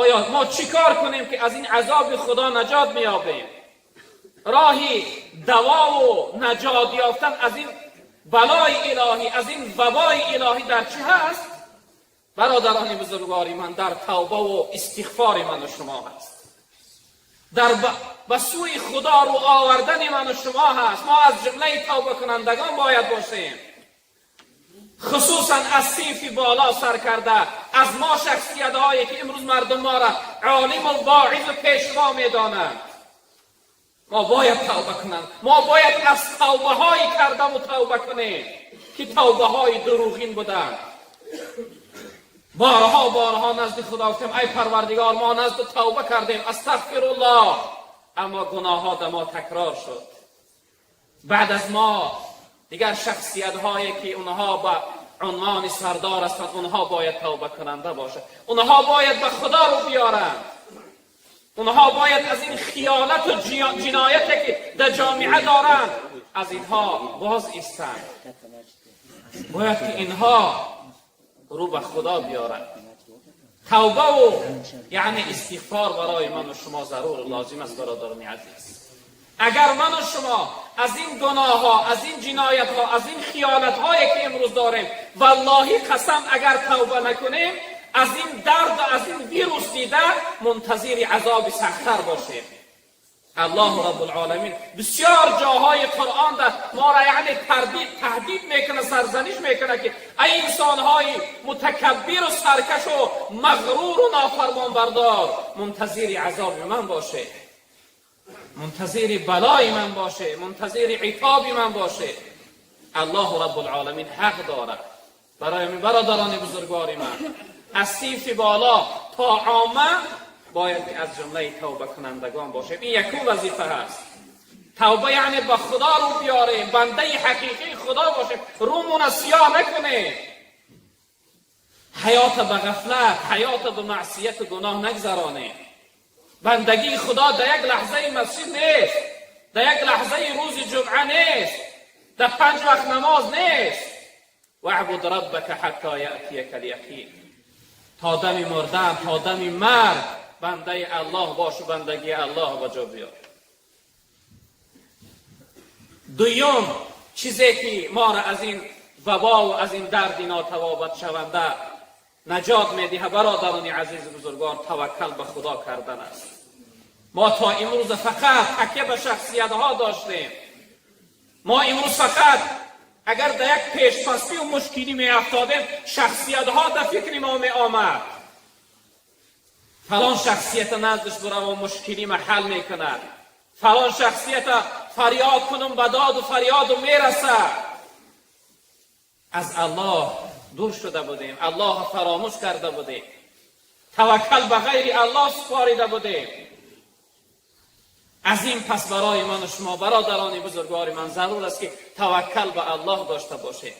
Оё мо чӣ кор кунем, ки аз ин азоби Худо наҷот меёбем? Роҳи давову наҷот ёфтан аз ин балои илоҳӣ, аз ин вабои илоҳӣ дар чӣ ҳаст? Бародарони бузургвори ман, дар тавбаву истиғфори ману шумо ҳаст, дар ба сӯи Худо рӯ овардани ману шумо ҳаст. Мо аз ҷумлаи тавбакунандагон бояд бошем, хусусан аз синфи боло сар карда, аз мо шахсиятҳое ки имрӯз мардум моро олиму воизу пешво медонанд. Мо бояд тавба кунанд, мо бояд аз тавбаҳои кардаму тавба кунем, ки тавбаҳои дурӯғин буданд. Борҳо борҳо назди Худо гуфтем: «Ай Парвардигор, мо назди тавба кардем, астағфируллоҳ», аммо гуноҳҳо да мо такрор шуд. Баъд аз мо дигар шахсиятҳое ки онҳо ба унвони сардор ҳастанд, онҳо бояд тавбакунанда бошанд, онҳо бояд ба Худо рӯ биёранд, онҳо бояд аз ин хиёнату ҷинояте ки дар ҷомиа доранд, аз инҳо боз истанд. Бояд ки инҳо рӯ ба Худо биёранд. Тавбаву яъне истиғфор барои ману шумо зарур лозим аст. Бародарони азиз, агар ману шумо аз ин гуноҳҳо, аз ин ҷиноятҳо, аз ин хиёнатҳое ки имрӯз дорем, валлоҳи қасам, агар тавба накунем, аз ин дарду аз ин вирус дида мунтазири азоби сахттар бошем. Аллоҳу Раббулоламин бисёр ҷоҳои Қуръон дар моро яъне таҳдид мекунад, сарзаниш мекунад, ки ай инсонҳои мутакаббиру саркашу мағруру нофармонбардор, мунтазири азоби ман боше, мунтазири балои ман боше, мунтазири итоби ман боше. Аллоҳу Раббулоламин ҳақ дорад. Барои бародарони бузургвори ман, аз синфи боло то омма бояд ки аз ҷумлаи тавбакунандагон бошем. Ин якум вазифа ҳаст. Тавба яъне ба Худо рӯ биёрем, бандаи ҳақиқии Худо бошем, рӯмона сиёҳ накунем, ҳаёта ба ғафлат, ҳаёта ба маъсияту гуноҳ нагзаронем. Бандагии Худо дар як лаҳзаи масҷид нест, дар як лаҳзаи рӯзи ҷумъа нест, дар панҷ вақт намоз нест. واعبد ربك حتى يأتيك اليقين. То дами мурдан, то дами марг бандаи Аллоҳ бошу, бандагии Аллоҳ ба ҷо биёр. Дуюм чизе ки моро аз ин вабову аз ин дарди нотавобатшаванда наҷот медиҳад, бародарони азизу бузургвор, таваккал ба Худо кардан аст. Мо то имрӯза фақат такя ба шахсиятҳо доштем. Мо имрӯз фақат агар дар як пешпастию мушкилӣ меафтодем, шахсиятҳо дар фикри мо меомад: фалон шахсията наздиш буравом, мушкилима ҳал мекунад, фалон шахсията фарёд кунум, ба доду фарёду мерасад. Аз Аллоҳ дур шуда будем, Аллоҳро фаромӯш карда будем, таваккал ба ғайри Аллоҳ супорида будем. Аз ин пас барои ману шумо, бародарони бузургвори ман, зарур аст, ки таваккал ба Аллоҳ дошта бошем.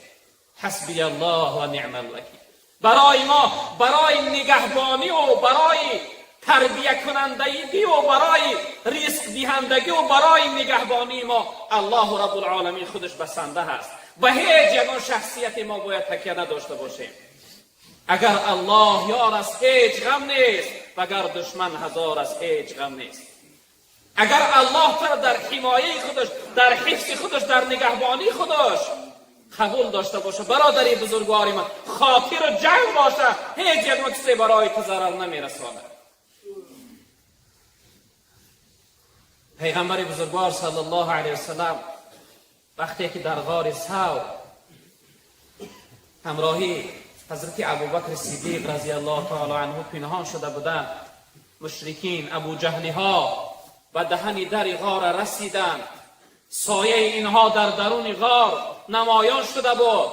حسبي الله ونعم الوكيل. Барои мо, барои нигаҳбониву барои тарбиякунандагиву барои ризқдиҳандагиву барои нигаҳбонии мо Аллоҳу Раббулоламин худаш басанда ҳаст. Ба ҳеҷ ягон шахсияте мо бояд такя надошта бошем. Агар Аллоҳ ёр аст, ҳеҷ ғам нест, вагар душман ҳазор аст, ҳеҷ ғам нест. Агар Аллоҳ туро дар ҳимояи худаш, дар ҳифзи худаш, дар нигаҳбонии худаш қабул дошта боша, бародари бузургвори ман, хотиру ҷамъ боша, ҳеҷ ягон чизе барои ту зарар намерасонад. Пайғамбари бузургвор саллаллоҳу алайҳи васалам вақте ки дар ғори Савр ҳамроҳи ҳазрати Абубакри Сиддиқ разияллоҳу таоло анҳу пинҳон шуда буданд, мушрикин, абуҷаҳлиҳо ба даҳани дари ғора расиданд. Сояи инҳо дар даруни ғор намоён шуда буд.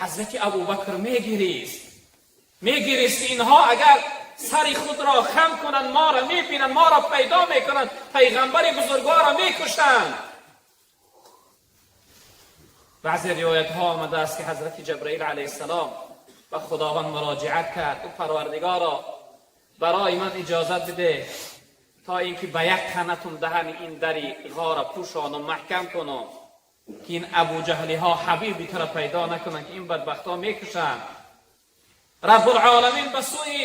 Ҳазрати Абубакр мегирист, мегирист: инҳо агар сари худро хам кунанд, моро мебинанд, моро пайдо мекунанд, пайғамбари бузургворро мекушанд. Баъзе ривоятҳо омадааст, ки ҳазрати Ҷабраил алайҳиссалом ба Худованд муроҷиат кард: «Ӯ Парвардигоро, барои ман иҷозат биде, то ин ки ба як танатум даҳани ин дари ғора пӯшонум, маҳкам кунум, ки ин абуҷаҳлиҳо ҳабиби туро пайдо накунанд, ки ин бадбахтҳо мекушанд». Раббулоламин ба сӯи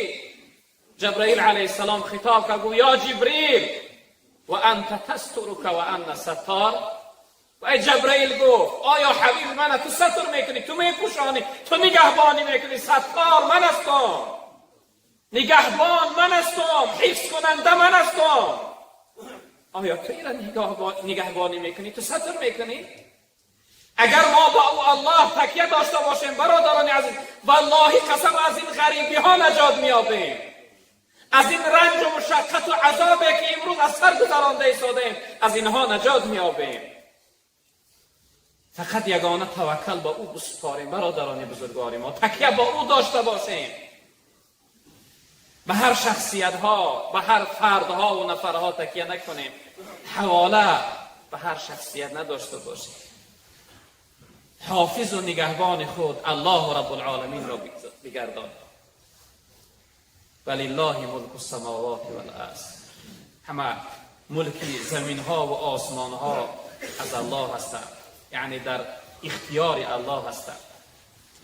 جبرائیل علیه السلام خطاب کرد، گفت: یا جبریل و انت تسترک و انا ستار. و ای جبرائیل، گفت آیا حبیب من تو ستر میکنی، تو میپوشانی، تو نگهبانی میکنی؟ ستار من هستم، نگهبان من هستم، حفظ کننده من هستم. آیا تو ایرا نگهبانی میکنی؟ تو ستر میکنی؟ اگر ما با او الله تکیه داشته باشیم، برادران عزیز، والله قسم از این غریبی ها نجات میابیم، از این رنج و مشقت و عذابی که امروز از سر گذرانده ایستادیم، از اینها نجات میابیم. فقط یگانه توکل با او بسپاریم. برادران بزرگوار ما، تکیه با او داشته باشیم. به هر شخصیت ها، به هر فردها و نفرها تکیه نکنیم، حواله به هر شخصیت نداشته باشیم. حافظ و نگهبان خود الله رب العالمین را بگردان. ولله ملک السماوات والارض. همه ملکی زمین ها و آسمان ها از الله هستند، یعنی در اختیار الله هستند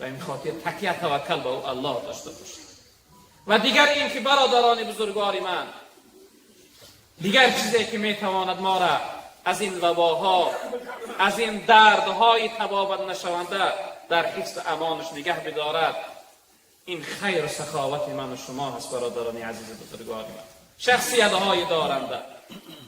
و این خاطر تکیه توکل به او الله داشته باشید. و دیگر این که برادران بزرگوار من، دیگر چیزی که میتواند ما را از این وباها، از این دردهای طبابت نشونده در حفظ امانش نگه بدارد، این خیر و سخاوت من و شما هست. برادران عزیز بزرگوار من، شخصیت های دارنده،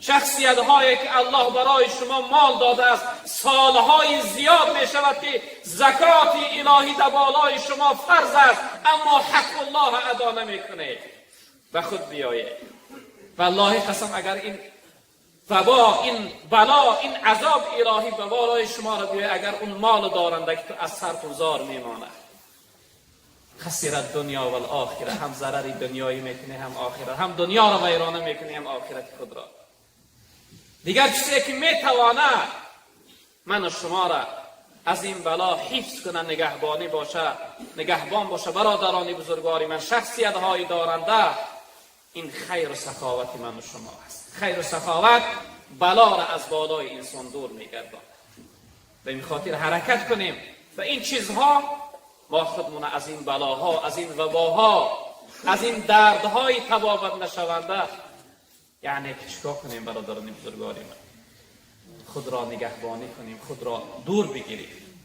شخصیت هایی که الله برای شما مال داده است، سالهای زیاد می شود که زکات الهی در بالای شما فرض است، اما حق الله ادا نمی کنید. به خود بیایید. والله قسم اگر این وبا، این بلا، این عذاب الهی به بالای شما را بیاید، اگر اون مال دارنده که تو از سر زار میماند. خسر الدنیا و الاخره. هم ضرر دنیایی میکنه هم آخرت، هم دنیا را ویرانه میکنه هم آخرت خود را. دیگر چیزی که میتواند من و شما را از این بلا حفظ کنه، نگهبانی باشه، نگهبان باشه، برادرانی بزرگواری من، شخصیت های دارنده، این خیر و سخاوت من و شما است. خیر و سخاوت بلا را از بالای انسان دور میگرداند. به این خاطر حرکت کنیم و این چیزها ما خودمون از این بلاها، از این وباها، از این دردهای طبابت نشونده، یعنی که چیکار کنیم؟ برادران بزرگواری من، خود را نگهبانی کنیم، خود را دور بگیریم.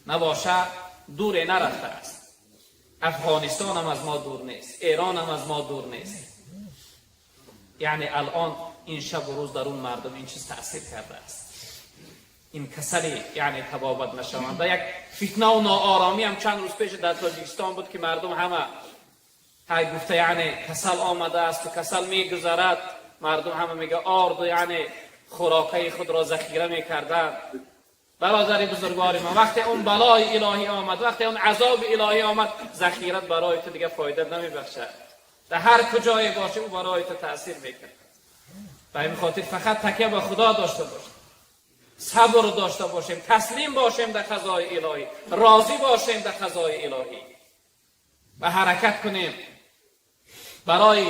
نباشه دور نرفته است. افغانستان هم از ما دور نیست، ایران هم از ما دور نیست. یعنی الان این شب و روز در اون مردم این چیز تاثیر کرده است، این کسلی یعنی طبابت نشونده. یک فتنه و ناآرامی هم چند روز پیش در تاجیکستان بود که مردم همه های گفته یعنی کسل آمده است و کسل میگذرد. مردم همه میگه آرد و یعنی خوراکه خود را ذخیره میکردن. برادر بزرگوار ما، وقتی اون بلای الهی آمد، وقتی اون عذاب الهی آمد، ذخیرت برای تو دیگه فایده نمیبخشد. در هر کجای باشه او برای تو تاثیر میکنه. به این خاطر فقط تکیه به خدا داشته باشیم، صبر داشته باشیم، تسلیم باشیم در قضای الهی، راضی باشیم در قضای الهی و حرکت کنیم برای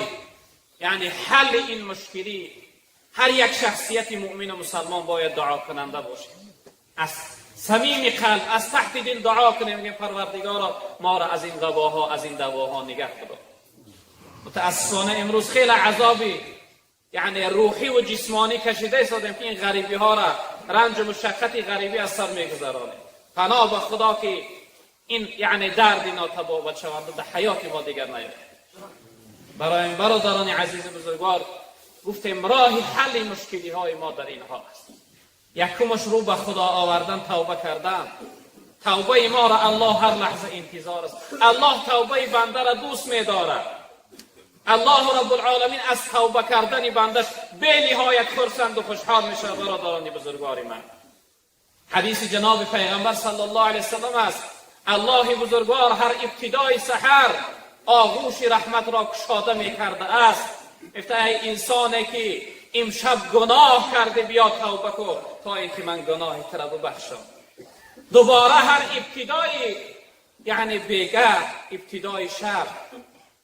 یعنی حل این مشکلی. هر یک شخصیت مؤمن و مسلمان باید دعا کننده باشه، از صمیم قلب، از تحت دل دعا کنیم که پروردگارا ما را از این وباها، از این دواها نگه بدار. متاسفانه امروز خیلی عذابی یعنی روحی و جسمانی کشیده ایستادیم که این غریبی ها را، رنج و مشقت غریبی از سر میگذرانیم. پناه به خدا که این یعنی درد ناطبابت شونده در حیات ما دیگر نیاید. برای برادران عزیز بزرگوار، گفتیم راه حل مشکلی های ما در اینها است. یکمش رو به خدا آوردن، توبه کردن. توبه ما را الله هر لحظه انتظار است. الله توبه بنده را دوست می دارد. الله رب العالمین از توبه کردن بندش به نهایت خرسند و خوشحال می شود. برادران بزرگوار من، حدیث جناب پیغمبر صلی الله علیه وسلم است: الله بزرگوار هر ابتدای سحر آغوش رحمت را کشاده می کرده است. ای انسانی که امشب گناه کرده، بیا توبه کن تا اینکه من گناه تو را ببخشم. دوباره هر ابتدای یعنی بیگه، ابتدای شب،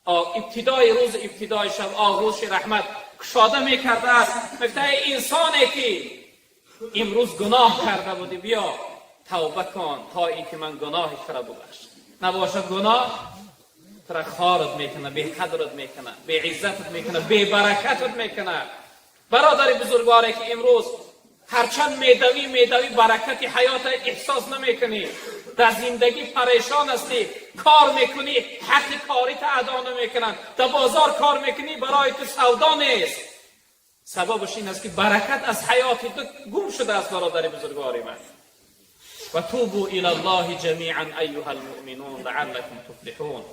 ابتدای روز، ابتدای شب آغوش رحمت کشاده میکرده است. ای انسانی که امروز گناه کرده بودی، بیا توبه کن تا اینکه من گناه تو را ببخشم. نباشد گناه تو را دوباره تکرار میکنی. тура хорат мекунад, беқадрат мекунад, беиззатат мекунад, бебаракатат мекунад. Бародари бузургворе, ки имрӯз ҳарчанд медавӣ, медавӣ, баракати ҳаёта эҳсос намекунӣ, дар зиндагӣ парешон ҳастӣ, кор мекунӣ, ҳаққи корита адо намекунанд, дар бозор кор мекунӣ, барои ту савдо нест. Сабабаш ин аст, ки баракат аз ҳаёти ту гум шудааст, бародари бузургвори ман. وتوبوا إلى الله جميعا أيها المؤمنون لعلكم تفلحون.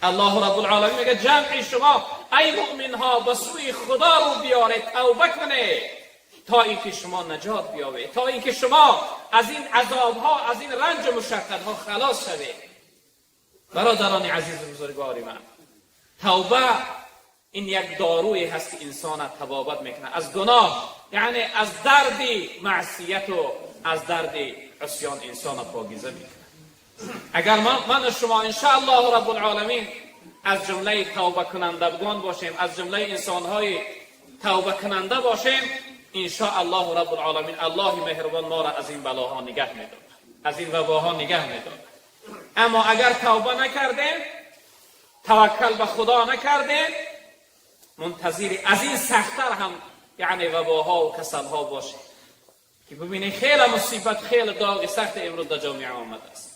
الله رب العالمین میگه جمع شما ای مؤمن ها به سوی خدا رو بیارید، توبه کنید، تا اینکه شما نجات بیابید، تا اینکه شما از این عذاب ها، از این رنج و مشقت ها خلاص شوید. برادران عزیز و بزرگوار من، توبه این یک داروی هست که انسان طبابت میکنه از گناه، یعنی از درد معصیت و از درد عصیان انسان پاکیزه میکنه. اگر من و شما ان الله رب العالمین از جمله توبه کنندگان باشیم، از جمله انسانهای توبه کننده باشیم، ان الله رب العالمین، الله مهربان ما را از این بلاها نگه میدارد، از این وباها نگه میدارد. اما اگر توبه نکردیم، توکل به خدا نکردیم، منتظر از این سختتر هم یعنی وباها و کسلها باشه که ببینید خیلی مصیبت، خیلی داغ سخت امروز در جامعه آمده است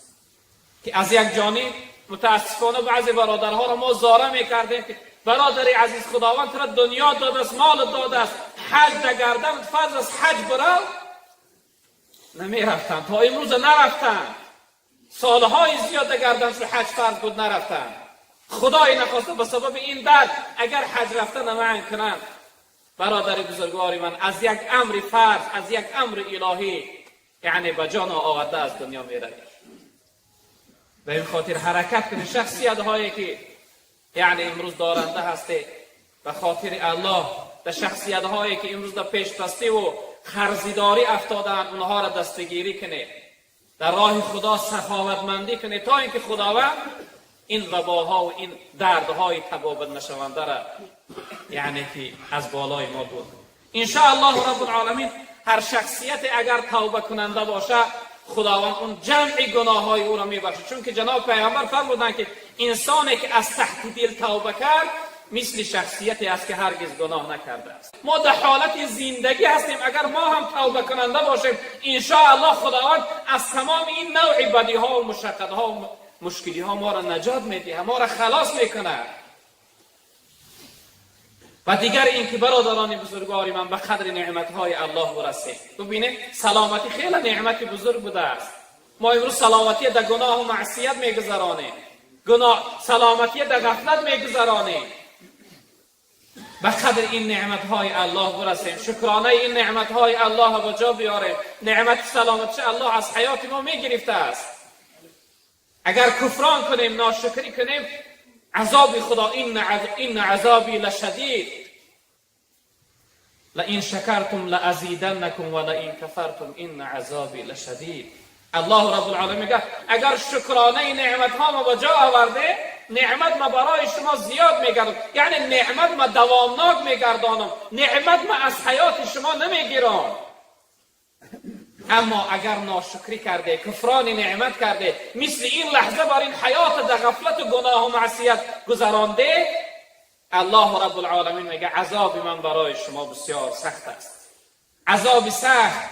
که از یک جانب متاسفانه بعضی برادرها را ما زاره میکردیم که برادر عزیز، خداوند تو را دنیا داده است، مال داده است، حج در گردن فرض است، حج برو. نمیرفتن، تا امروز نرفتن. سالهای زیاد در گردن حج فرض بود، نرفتن. خدای نخواسته به سبب این درد اگر حج رفتن منع کنند، برادر بزرگوار من، از یک امر فرض، از یک امر الهی یعنی به جان آورده از دنیا میروی. به این خاطر حرکت کنید. شخصیت هایی که یعنی امروز دارنده هسته، به خاطر الله در شخصیت هایی که امروز در پیشپستی و قرضیداری افتادن، اونها را دستگیری کنید، در راه خدا سخاوتمندی کنید، تا اینکه خداوند این وباها و این دردهای طبابت نشونده را یعنی که از بالای ما دور. ان الله رب العالمین هر شخصیت اگر توبه کننده باشه، خداوند اون جمع گناه های او را میبخشه، چون که جناب پیغمبر فرمودند که انسانی که از تحت دل توبه کرد مثل شخصیتی است که هرگز گناه نکرده است. ما در حالت زندگی هستیم. اگر ما هم توبه کننده باشیم، ان الله خداوند از تمام این نوع بدی ها و مشقت ها و مشکلی ها ما را نجات میده، ما را خلاص میکنه. و دیگر اینکه برادران بزرگوار من، به قدر نعمت های الله برسیم. ببینید، سلامتی خیلی نعمت بزرگ بوده است. ما امروز سلامتی در گناه و معصیت میگذرانیم، گناه سلامتی در غفلت میگذرانیم. به قدر این نعمت های الله برسیم، شکرانه این نعمت های الله به جا بیاریم. نعمت سلامتی الله از حیات ما میگرفته است. اگر کفران کنیم، ناشکری کنیم، عذاب خدا، إن عذابي لشديد، لئن شكرتم لأزيدنكم ولئن كفرتم إن عذابي لشديد. الله رب العالمین میگه اگر شکرانه نعمت ها ما به جا آورده، نعمت ما برای شما زیاد میگردم، یعنی نعمت ما دوامناک میگردانم، نعمت ما از حیات شما نمیگیرم. اما اگر ناشکری کرده، کفران نعمت کرده، مثل این لحظه بر این حیات در غفلت و گناه و معصیت گذرانده، الله رب العالمین میگه عذاب من برای شما بسیار سخت است. عذاب سخت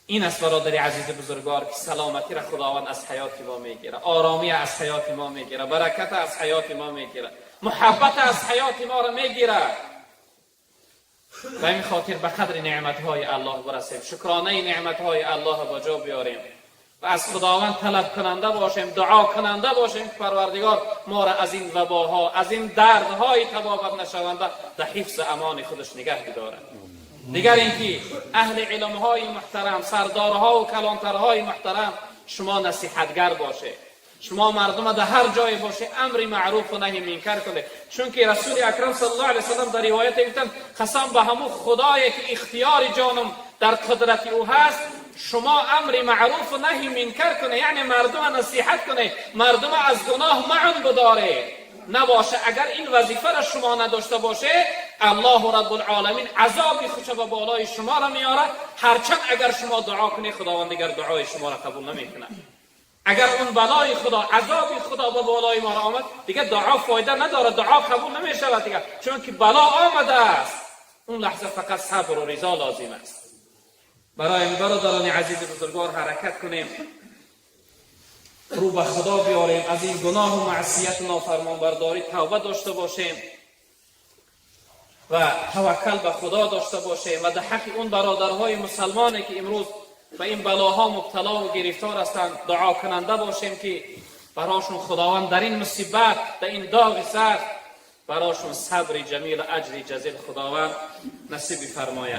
این است، برادر عزیز بزرگوار، که سلامتی را خداوند از حیات ما میگیره، آرامی از حیات ما میگیره، برکت از حیات ما میگیره، محبت از حیات ما را میگیره. به این خاطر به قدر نعمت های الله برسیم، شکرانه نعمت های الله با جا بیاریم و از خداوند طلب کننده باشیم، دعا کننده باشیم که پروردگار ما را از این وباها، از این دردهای طبابت نشونده در حفظ امان خودش نگه بدارد. دیگر اینکه اهل علم های محترم، سردارها و کلانترهای محترم، شما نصیحتگر باشه. شما مردم در هر جای باشه امر معروف و نهی منکر کنه، چون که رسول اکرم صلی الله علیه وسلم در روایت گفتن قسم به همو خدایی که اختیار جانم در قدرت او هست، شما امر معروف و نهی منکر کنه، یعنی مردم نصیحت کنه، مردم از گناه منع بداره. نباشه، اگر این وظیفه را شما نداشته باشه، الله رب العالمین عذاب خودش به بالای شما را میاره. هرچند اگر شما دعا کنی، خداوند دیگر دعای شما را قبول نمیکنه. Агар он балои Худо, азоби Худо ба болои мо омад, дигар дуо фоида надорад, дуо қабул намешавад дигар, чунки бало омадааст. Он лаҳза фақат сабру ризо лозим аст. Барои бародарони азизи бузургвор, ҳаракат кунем, рӯ ба Худо биёрем, аз ин гуноҳу маъсияту нофармонбардорӣ тавба дошта бошем ва таваккал ба Худо дошта бошем ва дар ҳаққи он бародарҳои мусалмоне, ки имрӯз ба ин балоҳо мубталову гирифтор ҳастанд, дуокунанда бошем, ки барошон Худованд дар ин мусибат, дар ин доғи сахт барошон сабри ҷамил, аҷри ҷазил Худованд насиб бифармояд.